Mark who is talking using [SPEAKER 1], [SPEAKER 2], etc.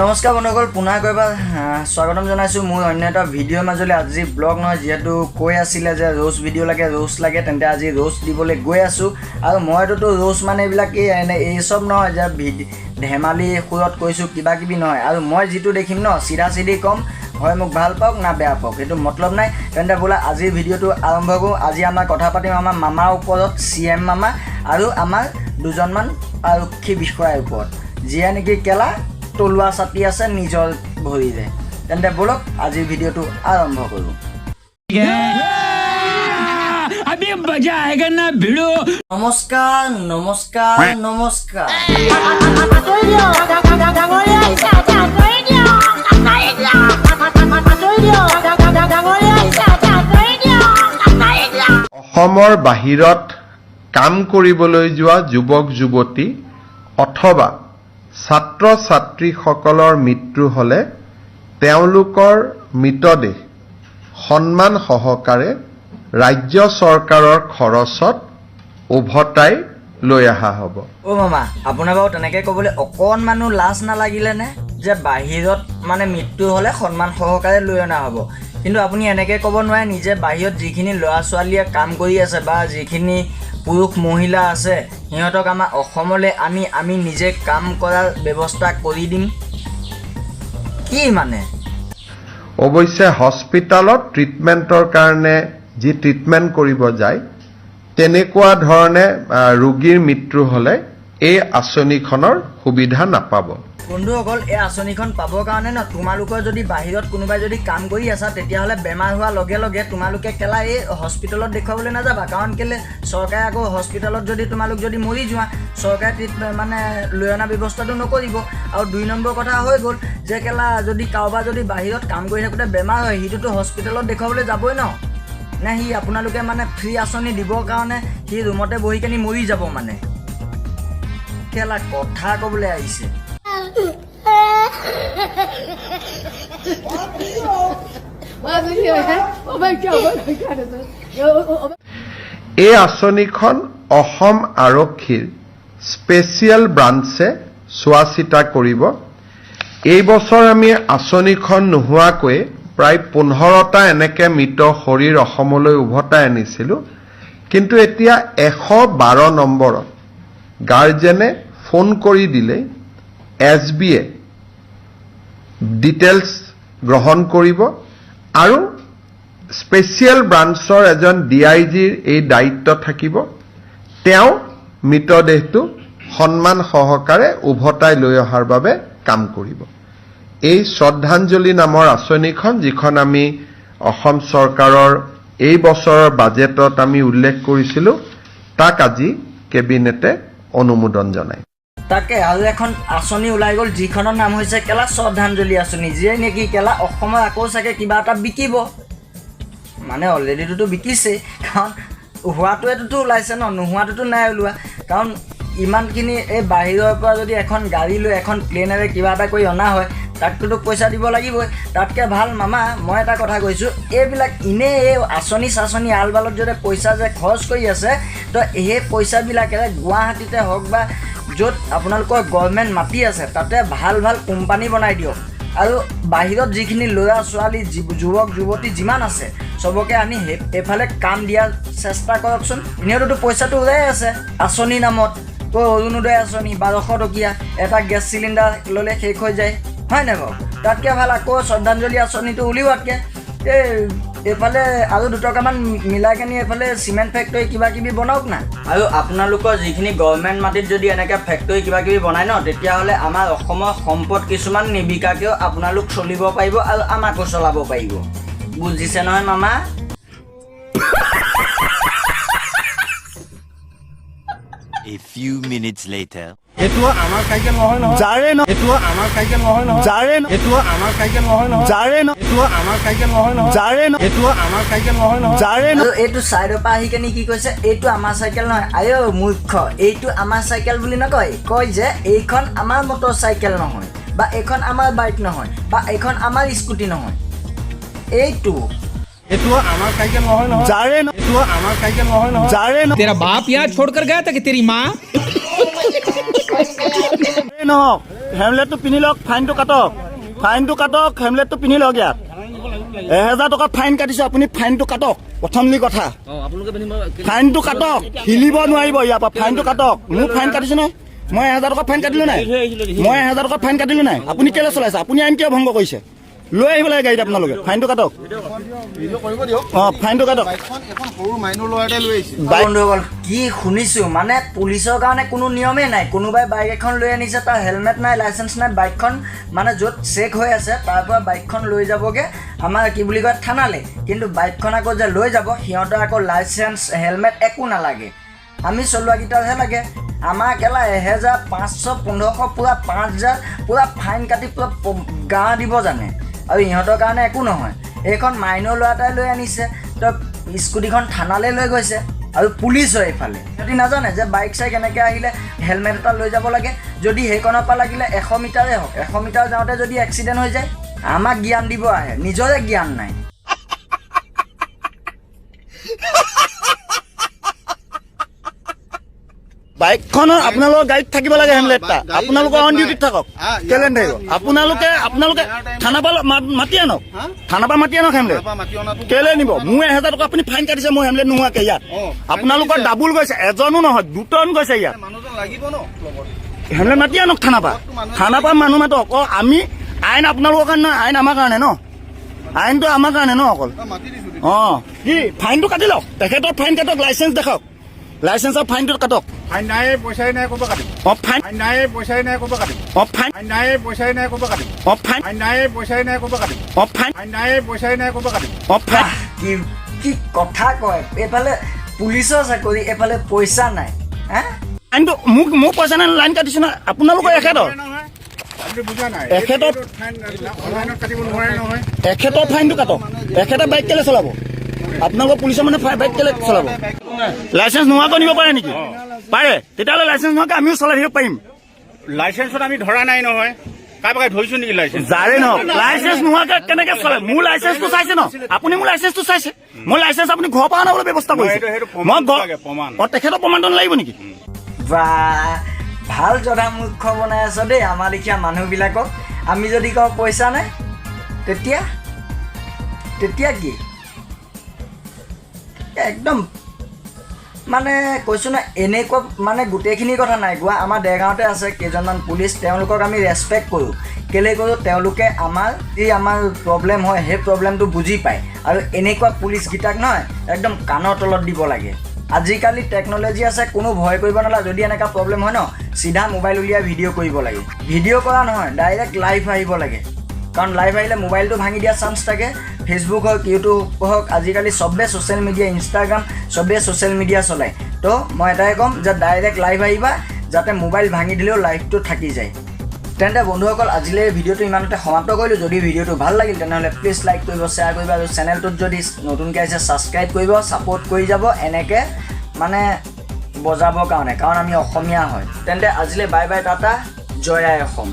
[SPEAKER 1] নমস্কাৰ বন্ধুসকল, পুনৰ আকৌ এবাৰ স্বাগতম জনাইছোঁ মোৰ অন্য এটা ভিডিঅ'ৰ মাজলৈ। আজি ব্লগ নহয়, যিহেতু কৈ আছিলে যে ৰ'ষ্ট ভিডিঅ' লাগে, ৰ'ষ্ট লাগে, তেন্তে আজি ৰ'ষ্ট দিবলৈ গৈ আছোঁ। আৰু মইতোতো ৰ'ষ্ট মানে এইবিলাক এই এনে এই চব নহয় যে ধেমালি সুৰত কৈছোঁ, কিবা কিবি নহয়। আৰু মই যিটো দেখিম ন, চিধা চিধি ক'ম। হয় মোক ভাল পাওক না বেয়া পাওক, সেইটো মতলব নাই। তেন্তে বোলা আজিৰ ভিডিঅ'টো আৰম্ভ কৰোঁ। আজি আমাৰ কথা পাতিম আমাৰ মামাৰ ওপৰত, চি এম মামা আৰু আমাৰ দুজনমান আৰক্ষী বিষয়াৰ ওপৰত, যিয়ে নেকি কেলা তলুৱা চাটি আছে নিজৰ ভৰিৰে। তেন্তে ব'লক, আজিৰ ভিডিঅ'টো আৰম্ভ কৰোঁ।
[SPEAKER 2] अभी मजा आएगा ना, भिड़ू।
[SPEAKER 1] নমস্কাৰ, নমস্কাৰ, নমস্কাৰ।
[SPEAKER 3] আঁতৰি দিয়ক, ডাঙৰীয়া আহিছে, আঁতৰি দিয়ক, আঁতৰি দিয়ক, আঁতৰি দিয়ক, ডাঙৰীয়া আহিছে, আঁতৰি দিয়ক, আঁতৰি দিয়ক।
[SPEAKER 4] অসমৰ বাহিৰত কাম কৰিবলৈ যোৱা যুৱক যুৱতী অথবা ছাত্ৰ ছাত্ৰীসকলৰ মৃত্যু হ'লে তেওঁলোকৰ মৃতদেহ সন্মান সহকাৰে ৰাজ্য চৰকাৰৰ খৰচত উভতাই লৈ অহা হ'ব।
[SPEAKER 1] অ' মামা, আপোনাৰ বাৰু তেনেকৈ ক'বলৈ অকণমানো লাজ নালাগিলে নে যে বাহিৰত মানে মৃত্যু হ'লে সন্মান সহকাৰে লৈ অনা হ'ব? কিন্তু আপুনি এনেকৈ ক'ব নোৱাৰে নিজে বাহিৰত যিখিনি ল'ৰা ছোৱালীয়ে কাম কৰি আছে বা যিখিনি পুৰুষ মহিলা আছে, সিহঁতক আমাৰ অসমলৈ আনি আমি নিজে কাম কৰাৰ ব্যৱস্থা কৰি দিম। কি মানে?
[SPEAKER 4] অৱশ্যে হস্পিটেলত ট্ৰিটমেণ্টৰ কাৰণে যি ট্ৰিটমেণ্ট কৰিব যায়, তেনেকুৱা ধৰণে ৰোগীৰ মৃত্যু হ'লে এই আঁচনিখনৰ সুবিধা নাপাব।
[SPEAKER 1] বন্ধুসকল, এই আঁচনিখন পাবৰ কাৰণে ন, তোমালোকৰ যদি বাহিৰত কোনোবাই যদি কাম কৰি আছা, তেতিয়াহ'লে বেমাৰ হোৱাৰ লগে লগে তোমালোকে কেলা এই হস্পিটেলত দেখুৱাবলৈ নাযাবা। কাৰণ কেলে, চৰকাৰে আকৌ হস্পিটেলত যদি তোমালোক যদি মৰি যোৱা, চৰকাৰে ট্ৰিটমেণ্ট মানে লৈ অনা ব্যৱস্থাটো নকৰিব। আৰু 2 নম্বৰ কথা হৈ গ'ল যে কেলা যদি কাৰোবাৰ যদি বাহিৰত কাম কৰি থাকোঁতে বেমাৰ হয়, সিটোতো হস্পিটেলত দেখুৱাবলৈ যাবই ন? নে সি আপোনালোকে মানে ফ্ৰী আঁচনি দিবৰ কাৰণে সি ৰুমতে বহি কেনি মৰি যাব? মানে কেলা কথা ক'বলৈ আহিছে।
[SPEAKER 4] এই আঁচনিখন অসম আৰক্ষীৰ স্পেচিয়েল ব্ৰাঞ্চে চোৱা চিতা কৰিব। এই বছৰ আমি আঁচনিখন নোহোৱাকৈয়ে প্ৰায় 15টা এনেকে মৃত শৰীৰ অসমলৈ উভতাই আনিছিলোঁ। কিন্তু এতিয়া 112 নম্বৰত গাৰ্জেনে ফোন কৰি দিলেই এছ বিয়ে ডিটেইলছ গ্ৰহণ কৰিব আৰু স্পেচিয়েল ব্ৰাঞ্চৰ এজন ডি আই জিৰ এই দায়িত্ব থাকিব। তেওঁ মৃতদেহটো সন্মান সহকাৰে উভতাই লৈ অহাৰ বাবে কাম কৰিব। এই শ্ৰদ্ধাঞ্জলি নামৰ আঁচনিখন, যিখন আমি অসম চৰকাৰৰ এই বছৰৰ বাজেটত আমি উল্লেখ কৰিছিলোঁ, তাক আজি কেবিনেটে অনুমোদন জনায়।
[SPEAKER 1] তাকে, আৰু এখন আঁচনি ওলাই গ'ল, যিখনৰ নাম হৈছে কেলা শ্ৰদ্ধাঞ্জলি আঁচনি, যিয়ে নেকি কেলা অসমৰ আকৌ চাগে কিবা এটা বিকিব। মানে অলৰেডিটোতো বিকিছেই, কাৰণ হোৱাটোৱেটোতো ওলাইছে ন, নোহোৱাটোতো নাই ওলোৱা। কাৰণ ইমানখিনি এই বাহিৰৰ পৰা যদি এখন গাড়ী লৈ, এখন প্লেনেৰে কিবা এটা কৰি অনা হয়, তাকটোতো পইচা দিব লাগিবই। তাতকৈ ভাল মামা, মই এটা কথা কৈছোঁ, এইবিলাক এনেই এই আঁচনি চাঁচনি আলবালত যদি পইচা যে খৰচ কৰি আছে, তো সেই পইচাবিলাকেৰে গুৱাহাটীতে হওক বা য'ত আপোনালোকৰ গভৰ্ণমেণ্ট মাটি আছে, তাতে ভাল ভাল কোম্পানী বনাই দিয়ক আৰু বাহিৰত যিখিনি ল'ৰা ছোৱালী, যুৱক যুৱতী যিমান আছে, চবকে আনি এইফালে কাম দিয়াৰ চেষ্টা কৰকচোন। এনেওতো পইচাটো ওলাই আছে আঁচনিৰ নামত। ক' অৰুণোদয় আঁচনি 1200 টকীয়া এটা গেছ চিলিণ্ডাৰ ল'লে শেষ হৈ যায়, হয় নাই বাৰু? তাতকৈ ভাল আকৌ শ্ৰদ্ধাঞ্জলি আঁচনিটো উলিওৱাতকৈ এই এইফালে আৰু 2 টকামান মিলাই কেনি এইফালে চিমেণ্ট ফেক্টৰী কিবা কিবি বনাওক না। আৰু আপোনালোকৰ যিখিনি গভৰ্ণমেণ্ট মাটিত যদি এনেকৈ ফেক্টৰী কিবা কিবি বনায় ন, তেতিয়াহ'লে আমাৰ অসমৰ সম্পদ কিছুমান নিবিকাকেও আপোনালোক চলিব পাৰিব আৰু আমাকো চলাব পাৰিব। বুজিছে নহয় মামা?
[SPEAKER 5] A few minutes later.
[SPEAKER 6] এইটো আমাৰ চাইকেল নহয় নহয়, যাৰে ন। এইটো আমাৰ চাইকেল নহয় নহয়, যাৰে ন। এইটো আমাৰ চাইকেল নহয় নহয়, যাৰে ন। এইটো আমাৰ চাইকেল নহয় নহয়, যাৰে ন। এইটো আমাৰ চাইকেল নহয় নহয়, যাৰে ন।
[SPEAKER 1] আৰু এইটো ছাইডৰ পৰা আহি কেনি কি কৈছে? এইটো আমাৰ চাইকেল নহয়। আয়ো মূৰ্খ, এইটো আমাৰ চাইকেল বুলি নকয়। কয় যে এইখন আমাৰ মটৰ চাইকেল নহয় বা এইখন আমাৰ বাইক নহয় বা এইখন আমাৰ স্কুটি নহয় এইটো।
[SPEAKER 6] এইটো আমাৰ চাইকেল নহয় নহয়, যাৰে ন। এইটো আমাৰ চাইকেল নহয় নহয়, যাৰে ন।
[SPEAKER 2] तेरा बाप यहाँ छोड़कर गया था कि तेरी माँ?
[SPEAKER 6] এই নহওক, হেলমেটটো পিন্ধি লওক, ফাইনটো কাটক, ফাইনটো কাটক, হেলমেটটো পিন্ধি লওক। ইয়াত 1000 টকা ফাইন কাটিছো, আপুনি ফাইনটো কাটক। প্ৰথমলি কথা, ফাইনটো কাটক, হিলিব নোৱাৰিব ইয়াৰ পৰা। ফাইনটো কাটক। মোৰ ফাইন কাটিছে নহয়। মই 1000 টকা ফাইন কাটিলো নাই? মই 1000 টকা ফাইন কাটিলো নাই? আপুনি কেলৈ চলাইছে? আপুনি আইন কিয় ভংগ কৰিছে? লৈ আহিব লাগে গাড়ীত আপোনালোকে। ফাইনটো কাটক। ফাইনটো কাটক।
[SPEAKER 1] বন্ধুসকল, কি শুনিছোঁ! মানে পুলিচৰ কাৰণে কোনো নিয়মেই নাই। কোনোবাই বাইক এখন লৈ আনিছে, তাৰ হেলমেট নাই, লাইচেঞ্চ নাই, বাইকখন মানে য'ত চেক হৈ আছে তাৰ পৰা বাইকখন লৈ যাবগৈ আমাৰ কি বুলি কয় থানালৈ। কিন্তু বাইকখন আকৌ যে লৈ যাব, সিহঁতৰ আকৌ লাইচেঞ্চ, হেলমেট একো নালাগে। আমি চলোৱাকেইটাৰহে লাগে। আমাৰ কেলা 1500, 1500, পূৰা 5000, পূৰা ফাইন কাটি পূৰা গা দিব জানে আৰু ইহঁতৰ কাৰণে একো নহয়। এইখন মাইনৰ ল'ৰা এটাই লৈ আনিছে, তো স্কুটিখন থানালৈ লৈ গৈছে আৰু পুলিচ হয় এইফালে। সিহঁতি নাজানে যে বাইক চাইক এনেকৈ আহিলে হেলমেট এটা লৈ যাব লাগে। যদি সেইকণৰ পৰা লাগিলে 100 মিটাৰে হওক, 100 মিটাৰ যাওঁতে যদি এক্সিডেণ্ট হৈ যায়, আমাক জ্ঞান দিব আহে, নিজৰে জ্ঞান নাই।
[SPEAKER 6] বাইকখনৰ আপোনালোকৰ গাড়ীত থাকিব লাগে হেলমেট এটা। আপোনালোকৰ অন ডিউটিত থাকক, কেলে নাথাকিব? আপোনালোকে থানাৰ পৰা মাতি আনক, থানাৰ পৰা মাতি আনক হেলমেট। কেলে নিব? মোৰ 1000 টকা আপুনি ফাইন কাটিছে মোৰ হেলমেট নোহোৱাকে ইয়াত। আপোনালোকৰ ডাবুল গৈছে, এজনো নহয়, দুটন গৈছে ইয়াত। হেলমেট মাতি আনক থানাৰ পৰা, থানাৰ পৰা মানুহ মাতক। আমি আইন আপোনালোকৰ কাৰণে নহয়, আইন আমাৰ কাৰণে ন? আইনটো আমাৰ কাৰণে ন অকল? কি ফাইনটো কাটি লওক, তেখেতৰ ফাইন কাটক, লাইচেঞ্চ দেখাওক, লাইচেঞ্চৰ ফাইনটো কাটক।
[SPEAKER 7] ফাইন নাই, পইচাই নাই, ক'ব কাটিব?
[SPEAKER 6] ফাইন
[SPEAKER 7] ফাইন নাই, পইচাই নাই, ক'ব কাটিব?
[SPEAKER 6] ফাইন
[SPEAKER 7] ফাইন নাই, পইচাই নাই, ক'ব কাটিব?
[SPEAKER 6] ফাইন
[SPEAKER 7] ফাইন নাই, পইচাই নাই, ক'ব কাটিব?
[SPEAKER 6] ফাইন
[SPEAKER 7] ফাইন নাই, পইচাই নাই, ক'ব কাটিব?
[SPEAKER 6] ফাইন
[SPEAKER 1] আহ, কি কি কথা কয়! এইফালে পুলিচৰ চাকৰি, এইফালে পইচা নাই, হা।
[SPEAKER 6] ফাইনটো মোক মোৰ পইচা নাই, লাইন কাটিছো নহয় আপোনালোকৰ এখেতৰ।
[SPEAKER 7] নহয়, আপুনি বুজা নাই। ফাইন অনলাইনত কাটিব নোৱাৰে নহয়।
[SPEAKER 6] এখেতৰ ফাইনটো কাটক। এখেতে বাইক কেলে চলাব? আপোনালোকৰ পুলিচৰ মানে বাইক কেলে চলাব? লাইচেঞ্চ নোহোৱাকৈ নিব পাৰে নেকি? পাৰে। তেতিয়াহ'লে লাইচেঞ্চ নোহোৱাকৈ আমিও চলাই থাকিব পাৰিম।
[SPEAKER 7] লাইচেঞ্চত আমি ধৰা নাই নহয়। কাৰোবাক ধৰিছো নেকি লাইচেঞ্চ?
[SPEAKER 6] যাৰে নহওক, লাইচেঞ্চ নোহোৱাকৈ কেনেকে চলে? মোৰ লাইচেঞ্চটো চাইছে ন আপুনি? মোৰ লাইচেঞ্চটো চাইছে? মোৰ লাইচেঞ্চ আপুনি ঘৰৰ পৰা আনাবলৈ ব্যৱস্থা কৰিছে।
[SPEAKER 7] সেইটো
[SPEAKER 6] মই
[SPEAKER 7] প্ৰমাণটো লাগে, প্ৰমাণ।
[SPEAKER 6] তেখেতৰ প্ৰমাণটো নালাগিব নেকি?
[SPEAKER 1] বা, ভাল জধা মূৰ্খ বনাই আছ দেই আমাৰ লেখীয়া মানুহবিলাকক। আমি যদি কওঁ পইচা নাই, তেতিয়া তেতিয়া কি একদম মানে কৈছোঁ ন, এনেকুৱা মানে গোটেইখিনি কথা নাই কোৱা। আমাৰ দেৰগাঁৱতে আছে কেইজনমান পুলিচ, তেওঁলোকক আমি ৰেচপেক্ট কৰোঁ। কেলৈ কৰোঁ? তেওঁলোকে আমাৰ যি আমাৰ প্ৰব্লেম হয়, সেই প্ৰব্লেমটো বুজি পায়। আৰু এনেকুৱা পুলিচকেইটাক নহয় একদম কাণৰ তলত দিব লাগে। আজিকালি টেকন'লজি আছে, কোনো ভয় কৰিব নালাগে। যদি এনেকুৱা প্ৰব্লেম হয় ন, চিধা মোবাইল উলিয়াই ভিডিঅ' কৰিব লাগে। ভিডিঅ' কৰা নহয়, ডাইৰেক্ট লাইভ আহিব লাগে। কাৰণ লাইভ আহিলে মোবাইলটো ভাঙি দিয়া চান্স থাকে। ফেচবুক হওক, ইউটিউব হওক, আজিকালি চবেই ছ'চিয়েল মিডিয়া, ইনষ্টাগ্ৰাম, চবেই ছ'চিয়েল মিডিয়া চলায়। তো মই এটাই ক'ম যে ডাইৰেক্ট লাইভ আহিবা, যাতে মোবাইল ভাঙি দিলেও লাইভটো থাকি যায়। তেন্তে বন্ধুসকল, আজিলৈ এই ভিডিঅ'টো ইমানতে সমাপ্ত কৰিলোঁ। যদি ভিডিঅ'টো ভাল লাগিল, তেনেহ'লে প্লিজ লাইক কৰিব, শ্বেয়াৰ কৰিব আৰু চেনেলটোত যদি নতুনকৈ আহিছে, ছাবস্ক্ৰাইব কৰিব। ছাপোৰ্ট কৰি যাব এনেকৈ মানে বজাবৰ কাৰণে, কাৰণ আমি অসমীয়া হয়। তেন্তে আজিলৈ বাই বাই, টাটা, জয় আই অসম।